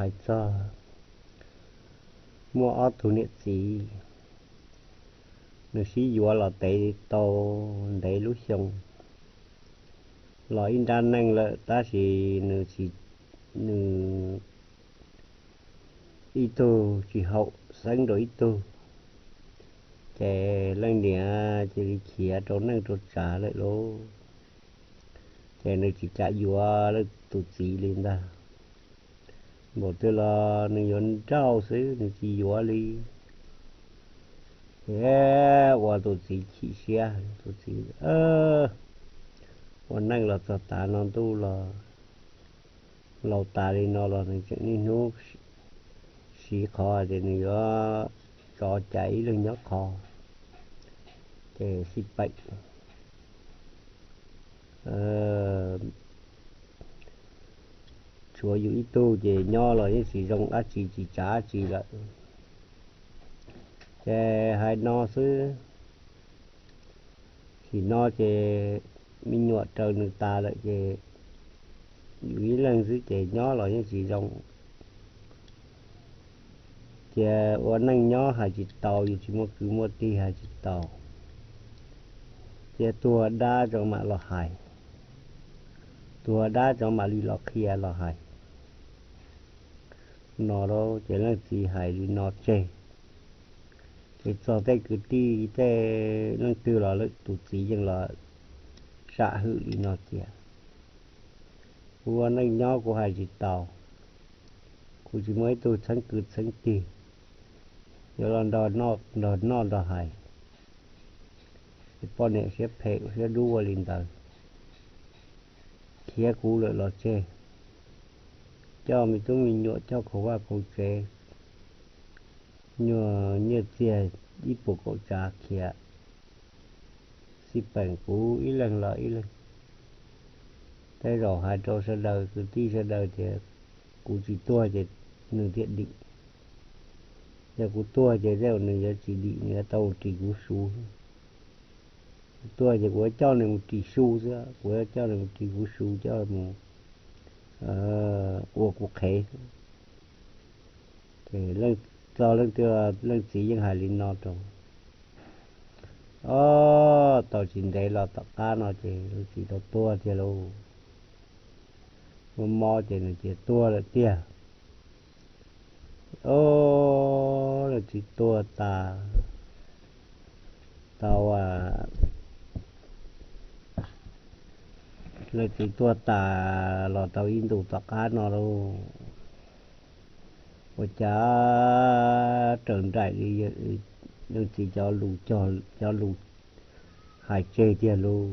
Hais txog muaj ob tug niam txiv, nws sib yuav los tev tau ntev lub xyoo, los ib nrab neej lawm tab sis nws tsis, nws ib tug tsis haum xeeb rau ib tug, ces leej niam cia li khiav rau neej rau tsav lawm lauj. Ces nws tsis kam yuav leej tus txiv li ntag. Npaum twg los nws yuav nrauj xwb, nws tsis yuav li. Ces ua tus txiv chim siab, tus txiv ua neej los txog tav no ntuj los laus tas li no los nws tseem niaj hnub siv qhov tias nws yuav tso cai ib leeg nyob qhov, ces xij peem tshuav yus ib tug ces nyob los yeej tsis zoo dab tsi, tsis tsav dab tsi lawm. Ces hais no xwb, sim no ces me nyuam raws nws tas lawm ces yus ib leeg xwb ces nyob los yeej tsis zoo. Cia ua neej nyob hais tsis taus, yus tsis muaj kwv muaj tij hais tsis taus. Cia tuag dab tso mam los hais, tuag dab tso mam li los qhia los hais no lauj. Ces leej txiv hais li no tseg, ces txog tej kwv tij tej leej twg los lawm tus txiv yeej los sam hwm li no cia. Kuv ua neej nyob kuv hais tsis taus, kuv tsis muaj ib tug txheeb kwv txheeb tij yuav los nrog noj nrog hais. Ces poj niam siab phem siab dub ua li ntawd, khiav kuv lawm los tseg, coj me tub me nyuam, coj khoom vaj khoom tsev, nyuag nyiaj txiag ib puas kaum tsav khiav, xij peem kuv ib leeg los ib leeg. Tej zaum hais rau sawv daws kwv tij sawv daws tias kuv tsis tuag ces nws thiaj dim. Yog kuv tuag ces tej zaum nws yuav tsis dim, nws yuav tau mus ris kuv su. Kuv tuag ces kuv yuav coj nws mus ris su xwb, kuv yuav coj nws mus ris kuv su, coj mus ua kuv qhev. Ces leej txiv yeej hais li no rau. Ob, tau tsis ntev los tom qab no ces leej txiv tau tuag tiag lauj. Muaj mob ces nws cia tuag lawm tiag. Ob, leej txiv tuag tas, tau leej txiv tuag tas los tau ib ntus tom qab no lauj, ua cas raws nraim li leej txiv cov lus, cov lus hais tseg tiag lauj.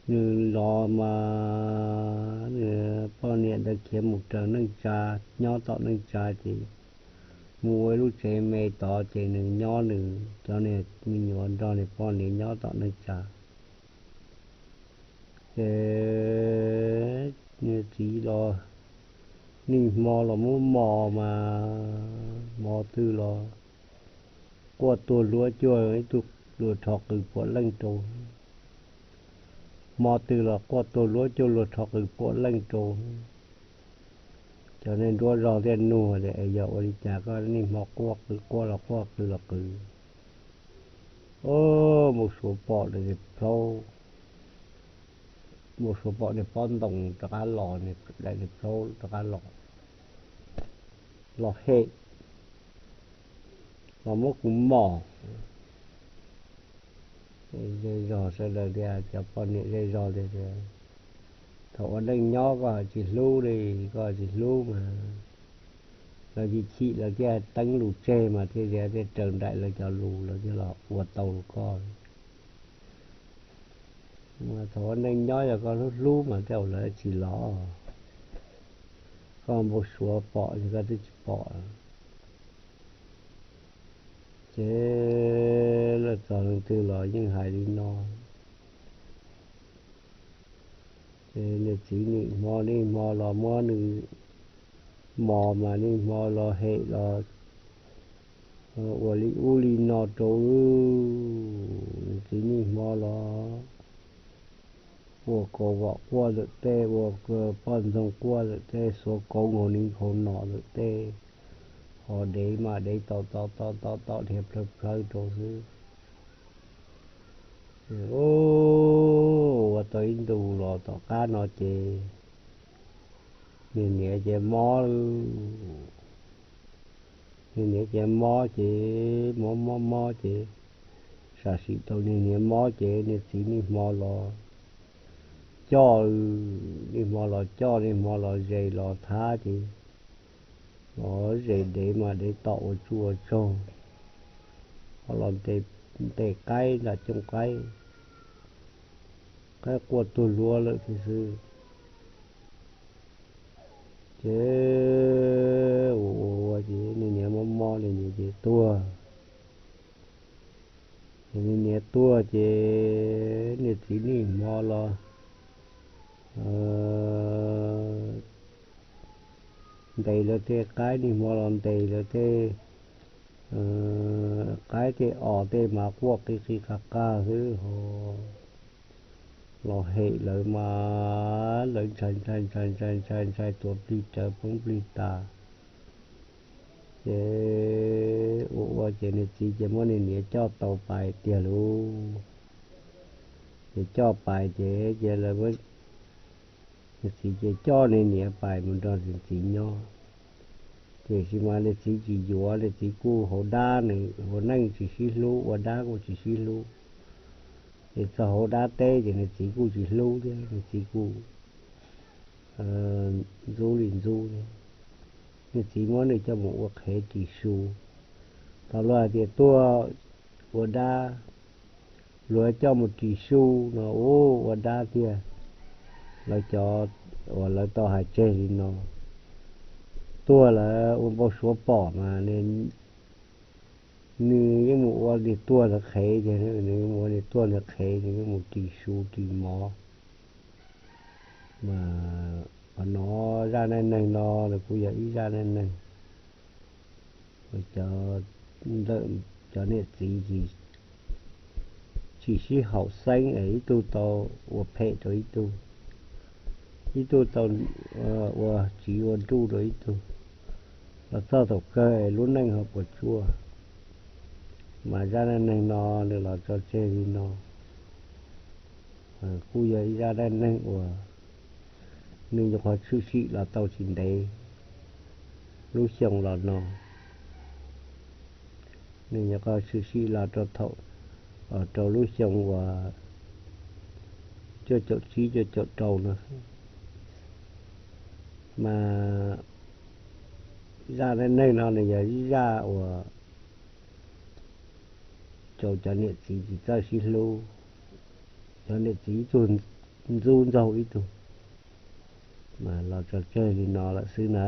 Nws los mas nws poj niam ntawd khiav mus raws neej tsa, nyob tom neej tsa ces mus ua ib lub tsev me tod ces nws nyob nws cov niag me nyuam nrog nws poj niam nyob tom neej tsa. Ces nws txiv los niaj hmo los muab mos mas hmo twg los quaj tuag luab cuag ib tug luag rho qws puav leej rau. Hmo twg los quaj tuag luab cuag luag rho qws puav leej rau. Cov neeg nruab zog thiaj nug tias, Es yog ua li cas koj niaj hmo quaj qws, quaj los quaj, qws los qws? Mus suav pom daim niag plhaub, mus suav pom niag pob ntoo rov qab los, daim niag plhaub rov qab los, los hem, los muab kuv mos. Zej zog sawv daws tias, cov poj niam zej zog tias, Thaum ua neej nyob koj tsis hlub li, koj tsis hlub mas. Lawv chim chim lawv thiaj teeb lus tseg mas thiaj li thiaj raws nraim lawv cov lus, lawv thiaj los ua tau koj. Mas thaum ua neej nyob yog koj hlub hlub mas tej zaum lawv tsis los, koj npau suav pom ces koj twb tsis pom. Ces lawv txog leej twg los yeej hais li no. Ces nws txiv niaj hmo niaj hmo los muab nws mos mas niaj hmo los hem los ua li ub li no rau. Nws txiv niaj hmo los ua kauv vom quaj ntawm tej, ua poj ntxoog quaj ntawm tej, xuav kauv nkaus ni nkaus no ntawm tej, ho dev mas dev tom tom tom tom tom dhia plhawv plhawv rau xwb. Ua tau ib ntus los tom qab no ces niag niam ces mob, niag niam ces mob ces mob mob mob ces, sam sim tau niag niam mob ces niag txiv niaj hmo los coj, niaj hmo los coj, niaj hmo los zes los thab ces, los zes dev mas dev tom ua tsuj ua tsaug, ho los ntes qaib nram cooj qaib, qaib quaj tuag luav lawm thiab xwb. Ces ua ua ces niag niam mob mob li ntawd ces tuag. Ces niag niam tuag ces niag txiv niaj hmo los ntes lawv tej qaib, niaj hmo los ntes lawv tej qaib tej os tej mas quaj qi qi qaj qaj xwb ho. Los hem lawv mas lawv ntshai ntshai ntshai ntshai ntshai ntshai tuav plig rawv poob plig tas. Ces ua ua ces niag txiv ces muab niag niam coj tau pais tiag lauj. Ces coj pais ces, ces lawv, niag txiv ces coj niag niam pais mus nrog niag txiv nyob. Tiam sis mas niag txiv tsis yuav, niag txiv kuj hauv dab, nws ua neej tsis sib hlub, ua dab kuj tsis sib hlub. Ces txog hauv dab teb ces niag txiv kuj tsis hlub thiab, niag txiv kuj ntxub li ntxub thiab. Niag txiv muab nws coj mus ua qhev ris su. Thaum luag hais tias tuag ua dab, luag coj mus ris su no ua dab tiag. Lawv cov uas lawv tau hais tseg li no, tuag lawm ua npau suav pom mas nws yeej mus ua niag tuag ntawd qhev, ces nws mus ua niag tuag ntawd qhev, nws yeej mus ris su ris mov. Mas qhov no, zaj neej neeg no nws kuj yog ib zaj neej neeg uas cov, cov niam txiv tsis sib haum xeeb es ib tug tau ua phem rau ib tug, ib tug tau ua tsiv ua nruj rau ib tug, los txog thaum kawg es lub neej ho puas tsuaj. Mas zaj neej neeg no nws los tso tseg li no. Kuj yog ib zaj neej neeg uas nws nyuam qhuav tshwm sim los tau tsis ntev lub xyoo los no. Nws nyuam qhuav tshwm sim los rau thaum, rau lub xyoo uas cuaj caum tsib cuaj caum rau no. Mas zaj neej neeg no nws yog ib zaj uas rau cov niam txiv tsis txawj sib hlub, cov niam txiv ib tug ntxub ntxaug ib tug. Mas los tso tseg li no lawm xwb na.